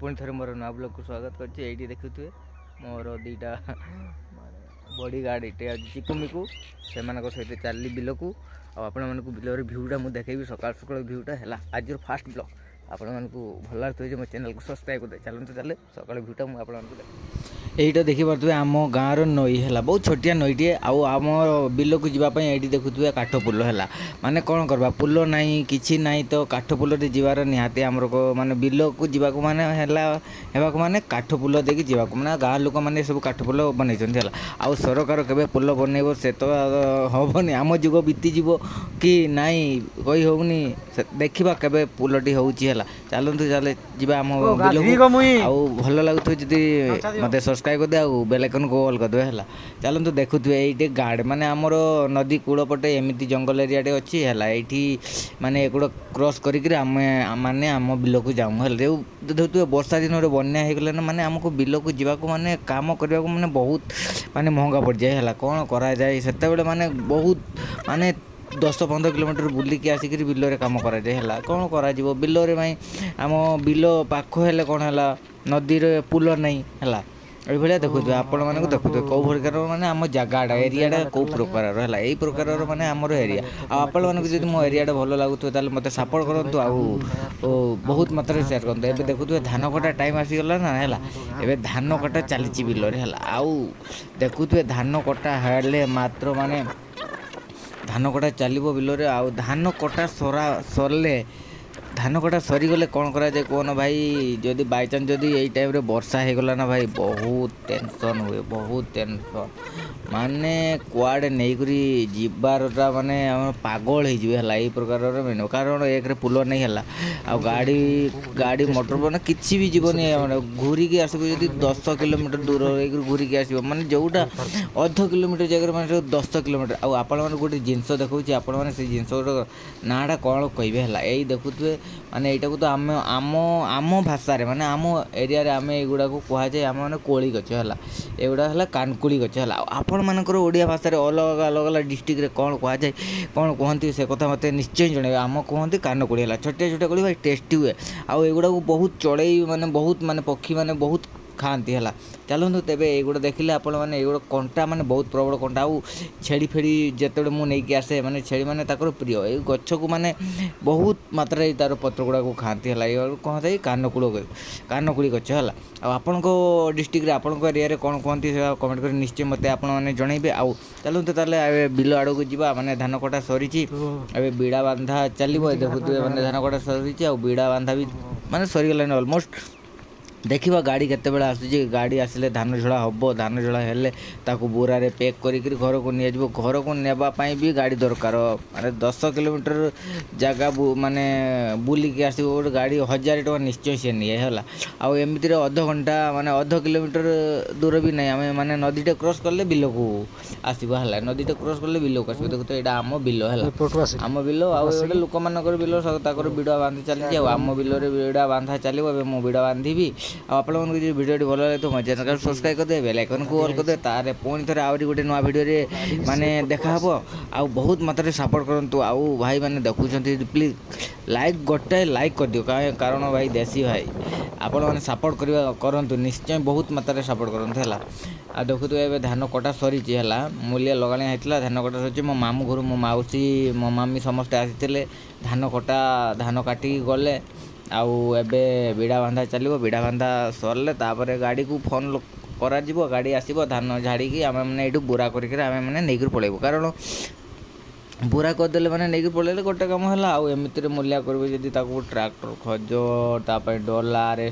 ପୁଣି ଥରେ ମୋର ନୂଆ ବ୍ଲଗ୍କୁ ସ୍ୱାଗତ କରୁଛି। ଏଇଠି ଦେଖୁଥିବେ ମୋର ଦୁଇଟା ବଡି ଗାର୍ଡ଼, ଏଠି ଅଛି ଚିକୁମିକୁ, ସେମାନଙ୍କ ସହିତ ଚାଲିଲି ବିଲକୁ। ଆଉ ଆପଣମାନଙ୍କୁ ବିଲର ଭ୍ୟୁଟା ମୁଁ ଦେଖେଇବି, ସକାଳୁ ସକାଳୁ ଭ୍ୟୁଟା ହେଲା। ଆଜିର ଫାଷ୍ଟ ବ୍ଲଗ୍ ଆପଣମାନଙ୍କୁ ଭଲ ଲାଗୁଥିବ ଯେ ମୋ ଚ୍ୟାନେଲକୁ ସବସ୍କ୍ରାଇବ୍ କରିଦେବେ। ଚାଲନ୍ତୁ ତାହେଲେ, ସକାଳୁ ଭ୍ୟୁଟା ମୁଁ ଆପଣମାନଙ୍କୁ ଦେଖେଇବି। ଏଇଟା ଦେଖିପାରୁଥିବେ ଆମ ଗାଁର ନଈ ହେଲା, ବହୁତ ଛୋଟିଆ ନଈଟିଏ। ଆଉ ଆମ ବିଲକୁ ଯିବା ପାଇଁ ଏଇଠି ଦେଖୁଥିବେ କାଠ ପୋଲ ହେଲା। ମାନେ କ'ଣ କରିବା, ପୋଲ ନାହିଁ, କିଛି ନାହିଁ, ତ କାଠ ପୋଲରେ ଯିବାର ନିହାତି ଆମର ମାନେ ବିଲକୁ ଯିବାକୁ ମାନେ ହେଲା ହେବାକୁ ମାନେ କାଠ ପୋଲ ଦେଇକି ଯିବାକୁ, ମାନେ ଗାଁ ଲୋକମାନେ ସବୁ କାଠ ପୋଲ ବନେଇଛନ୍ତି ହେଲା। ଆଉ ସରକାର କେବେ ପୋଲ ବନେଇବ ସେ ତ ହେବନି, ଆମ ଯୁଗ ବିତିଯିବ କି ନାଇଁ କହି ହେଉନି। ଦେଖିବା କେବେ ପୋଲଟି ହେଉଛି ହେଲା। ଚାଲନ୍ତୁ ଚାଲେ ଯିବା ଆମ ବିଲକୁ। ଆଉ ଭଲ ଲାଗୁଥିବ ଯଦି ମୋତେ ସବସ୍କ୍ରାଇବ୍ କରିଦେବେ ଆଉ ବେଲ୍ ଆଇକନ୍କୁ ଅଲ୍ କରିଦେବେ ହେଲା। ଚାଲନ୍ତୁ, ଦେଖୁଥିବେ ଏଇଠି ଗାର୍ଡ଼, ମାନେ ଆମର ନଦୀ କୂଳ ପଟେ ଏମିତି ଜଙ୍ଗଲ ଏରିଆଟେ ଅଛି ହେଲା। ଏଇଠି ମାନେ ଏଗୁଡ଼ା କ୍ରସ୍ କରିକିରି ଆମେ ମାନେ ଆମ ବିଲକୁ ଯାଉ ହେଲା। ଯେଉଁ ଦେଖୁଥିବେ ବର୍ଷା ଦିନରେ ବନ୍ୟା ହେଇଗଲେ ନା, ମାନେ ଆମକୁ ବିଲକୁ ଯିବାକୁ ମାନେ କାମ କରିବାକୁ ମାନେ ବହୁତ ମାନେ ମହଙ୍ଗା ପଡ଼ିଯାଏ ହେଲା। କ'ଣ କରାଯାଏ ସେତେବେଳେ, ମାନେ ବହୁତ ମାନେ 10-15 କିଲୋମିଟର ବୁଲିକି ଆସିକିରି ବିଲରେ କାମ କରାଯାଏ ହେଲା। କ'ଣ କରାଯିବ ବିଲରେ ଭାଇ, ଆମ ବିଲ ପାଖ ହେଲେ କ'ଣ ହେଲା, ନଦୀରେ ପୋଲ ନାହିଁ ହେଲା। ଏଇଭଳିଆ ଦେଖୁଥିବେ, ଆପଣମାନଙ୍କୁ ଦେଖୁଥିବେ କେଉଁ ପ୍ରକାର ମାନେ ଆମ ଜାଗାଟା, ଏରିଆଟା କେଉଁ ପ୍ରକାରର ହେଲା। ଏଇ ପ୍ରକାରର ମାନେ ଆମର ଏରିଆ। ଆଉ ଆପଣମାନଙ୍କୁ ଯଦି ମୋ ଏରିଆଟା ଭଲ ଲାଗୁଥିବ ତାହେଲେ ମୋତେ ସପୋର୍ଟ କରନ୍ତୁ ଆଉ ବହୁତ ମାତ୍ରାରେ ସେୟାର କରନ୍ତୁ। ଏବେ ଦେଖୁଥିବେ ଧାନ କଟା ଟାଇମ୍ ଆସିଗଲା ନା ହେଲା। ଏବେ ଧାନ କଟା ଚାଲିଛି ବିଲରେ ହେଲା। ଆଉ ଦେଖୁଥିବେ ଧାନ କଟା ହେଲେ ମାତ୍ର ମାନେ ଧାନ କଟା ଚାଲିବ ବିଲରେ। ଆଉ ଧାନ କଟା ସରା ସରିଲେ, ଧାନ କଟା ସରିଗଲେ କ'ଣ କରାଯାଏ କୁହନ ଭାଇ? ଯଦି ବାଇଚାନ୍ସ ଯଦି ଏଇ ଟାଇମ୍ରେ ବର୍ଷା ହେଇଗଲା ନା ଭାଇ, ବହୁତ ଟେନସନ୍ ହୁଏ, ବହୁତ ଟେନସନ୍। ମାନେ କୁଆଡ଼େ ନେଇକରି ଯିବାରଟା ମାନେ ଆମ ପାଗଳ ହେଇଯିବେ ହେଲା। ଏଇ ପ୍ରକାରର ମେନ କାରଣ ଏକରେ ପୋଲ ନେଇ ହେଲା, ଆଉ ଗାଡ଼ି ମଟର ମାନେ କିଛି ବି ଯିବନି। ମାନେ ଘୁରିକି ଆସିବ ଯଦି 10 କିଲୋମିଟର ଦୂର ହେଇକରି ଘୁରିକି ଆସିବ, ମାନେ ଯେଉଁଟା ଅଧ କିଲୋମିଟର ଜାଗାରେ ମାନେ 10 କିଲୋମିଟର। ଆଉ ଆପଣମାନଙ୍କୁ ଗୋଟେ ଜିନିଷ ଦେଖାଉଛି, ଆପଣମାନେ ସେ ଜିନିଷର ନାଁଟା କ'ଣ କହିବେ ହେଲା। ଏଇ ଦେଖୁଥିବେ, ମାନେ ଏଇଟାକୁ ତ ଆମେ ଆମ ଭାଷାରେ ମାନେ ଆମ ଏରିଆରେ ଆମେ ଏଇଗୁଡ଼ାକୁ କୁହାଯାଏ ଆମେ ମାନେ କୋଳି ଗଛ ହେଲା। ଏଗୁଡ଼ା ହେଲା କାନକୁଳି ଗଛ ହେଲା। ଆଉ ଆପଣମାନଙ୍କର ଓଡ଼ିଆ ଭାଷାରେ ଅଲଗା ଅଲଗା ଡିଷ୍ଟ୍ରିକ୍ଟରେ କ'ଣ କୁହାଯାଏ, କ'ଣ କୁହନ୍ତି, ସେ କଥା ମୋତେ ନିଶ୍ଚୟ ଜଣାଇବେ। ଆମ କୁହନ୍ତି କାନକୋଳି ହେଲା। ଛୋଟିଆ ଛୋଟିଆ କୋଳି ଭାଇ, ଟେଷ୍ଟି ହୁଏ। ଆଉ ଏଗୁଡ଼ାକୁ ବହୁତ ଚଢ଼େଇ ମାନେ ବହୁତ ମାନେ ପକ୍ଷୀମାନେ ବହୁତ ଖାଆନ୍ତି ହେଲା। ଚାଲନ୍ତୁ ତେବେ, ଏଇଗୁଡ଼ା ଦେଖିଲେ ଆପଣମାନେ, ଏଇଗୁଡ଼ା କଣ୍ଟା ମାନେ ବହୁତ ପ୍ରବଳ କଣ୍ଟା। ଆଉ ଛେଳି ଫେଳି ଯେତେବେଳେ ମୁଁ ନେଇକି ଆସେ, ମାନେ ଛେଳିମାନେ ତାଙ୍କର ପ୍ରିୟ ଏଇ ଗଛକୁ, ମାନେ ବହୁତ ମାତ୍ରାରେ ତା'ର ପତ୍ର ଗୁଡ଼ାକୁ ଖାଆନ୍ତି ହେଲା। ଏଇଆକୁ କୁହନ୍ତି କାନକୂଳ, କାନକୁଳି ଗଛ ହେଲା। ଆଉ ଆପଣଙ୍କ ଡିଷ୍ଟ୍ରିକ୍ଟରେ, ଆପଣଙ୍କ ଏରିଆରେ କ'ଣ କୁହନ୍ତି ସେଟା କମେଣ୍ଟ କରି ନିଶ୍ଚୟ ମୋତେ ଆପଣମାନେ ଜଣାଇବେ। ଆଉ ଚାଲନ୍ତୁ ତାହେଲେ ଏବେ ବିଲ ଆଡ଼କୁ ଯିବା। ମାନେ ଧାନ କଟା ସରିଛି, ଏବେ ବିଡ଼ା ବାନ୍ଧା ଚାଲିବ। ଦେଖୁଥିବେ, ମାନେ ଧାନ କଟା ସରିଛି ଆଉ ବିଡ଼ା ବାନ୍ଧା ବି ମାନେ ସରିଗଲାଣି ଅଲମୋଷ୍ଟ। ଦେଖିବା ଗାଡ଼ି କେତେବେଳେ ଆସୁଛି। ଗାଡ଼ି ଆସିଲେ ଧାନ ଝୋଳା ହେବ। ଧାନ ଝୋଳା ହେଲେ ତାକୁ ବୋରାରେ ପ୍ୟାକ୍ କରିକିରି ଘରକୁ ନିଆଯିବ। ଘରକୁ ନେବା ପାଇଁ ବି ଗାଡ଼ି ଦରକାର। ମାନେ 10 କିଲୋମିଟର ଜାଗା ମାନେ ବୁଲିକି ଆସିବ ଗୋଟେ ଗାଡ଼ି, 1000 ଟଙ୍କା ନିଶ୍ଚୟ ସିଏ ନିଏ ହେଲା। ଆଉ ଏମିତିରେ ଅଧ ଘଣ୍ଟା ମାନେ ଅଧ କିଲୋମିଟର ଦୂର ବି ନାହିଁ, ଆମେ ମାନେ ନଦୀଟା କ୍ରସ୍ କଲେ ବିଲକୁ ଆସିବ ହେଲା। ନଦୀଟା କ୍ରସ୍ କଲେ ବିଲକୁ ଆସିବ। ଦେଖୁତ ଏଇଟା ଆମ ବିଲ ହେଲା, ଆମ ବିଲ। ଆଉ ଗୋଟେ ଲୋକମାନଙ୍କର ବିଲ, ତାଙ୍କର ବିଡ଼ା ବାନ୍ଧି ଚାଲିଛି। ଆଉ ଆମ ବିଲରେ ବିଡ଼ା ବାନ୍ଧା ଚାଲିବ। ଏବେ ମୁଁ ବିଡ଼ା ବାନ୍ଧିବି। ଆଉ ଆପଣମାନଙ୍କୁ ଯଦି ଭିଡ଼ିଓଟି ଭଲ ଲାଗେ ତ ମୋ ଚ୍ୟାନେଲ୍ ସବସ୍କ୍ରାଇବ୍ କରିଦେବେ, ବେଲ୍ ଆଇକନ୍କୁ ଅଲ୍ କରିଦେବେ। ତାହେଲେ ପୁଣି ଥରେ ଆହୁରି ଗୋଟେ ନୂଆ ଭିଡ଼ିଓରେ ମାନେ ଦେଖାହେବ। ଆଉ ବହୁତ ମାତ୍ରାରେ ସପୋର୍ଟ କରନ୍ତୁ। ଆଉ ଭାଇମାନେ ଦେଖୁଛନ୍ତି, ପ୍ଲିଜ୍ ଲାଇକ୍, ଗୋଟାଏ ଲାଇକ୍ କରିଦିଅ। କାରଣ ଭାଇ ଦେଶୀ ଭାଇ, ଆପଣମାନେ ସପୋର୍ଟ କରିବା କରନ୍ତୁ, ନିଶ୍ଚୟ ବହୁତ ମାତ୍ରାରେ ସପୋର୍ଟ କରନ୍ତୁ ହେଲା। ଆଉ ଦେଖୁଥିବେ ଏବେ ଧାନ କଟା ସରିଛି ହେଲା। ମୂଲିଆ ଲଗାଣିଆ ହେଇଥିଲା, ଧାନ କଟା ସରିଛି। ମୋ ମାମୁଁ ଘରୁ ମୋ ମାଉସୀ, ମୋ ମାମି ସମସ୍ତେ ଆସିଥିଲେ, ଧାନ କଟା ଧାନ କାଟିକି ଗଲେ। ଆଉ ଏବେ ବିଡ଼ା ବାନ୍ଧା ଚାଲିବ। ବିଡ଼ା ବାନ୍ଧା ସରିଲେ ତାପରେ ଗାଡ଼ିକୁ ଫୋନ୍ କରାଯିବ, ଗାଡ଼ି ଆସିବ, ଧାନ ଝାଡ଼ିକି ଆମେମାନେ ଏଇଠୁ ବୁରା କରିକିରି ଆମେମାନେ ନେଇକରି ପଳେଇବୁ। କାରଣ ବୁରା କରିଦେଲେ ମାନେ ନେଇକି ପଳେଇଲେ ଗୋଟେ କାମ ହେଲା। ଆଉ ଏମିତିରେ ମୂଲିଆ କରିବେ ଯଦି ତାକୁ ଟ୍ରାକ୍ଟର ଖୋଜ, ତା ପାଇଁ ଡଲାରେ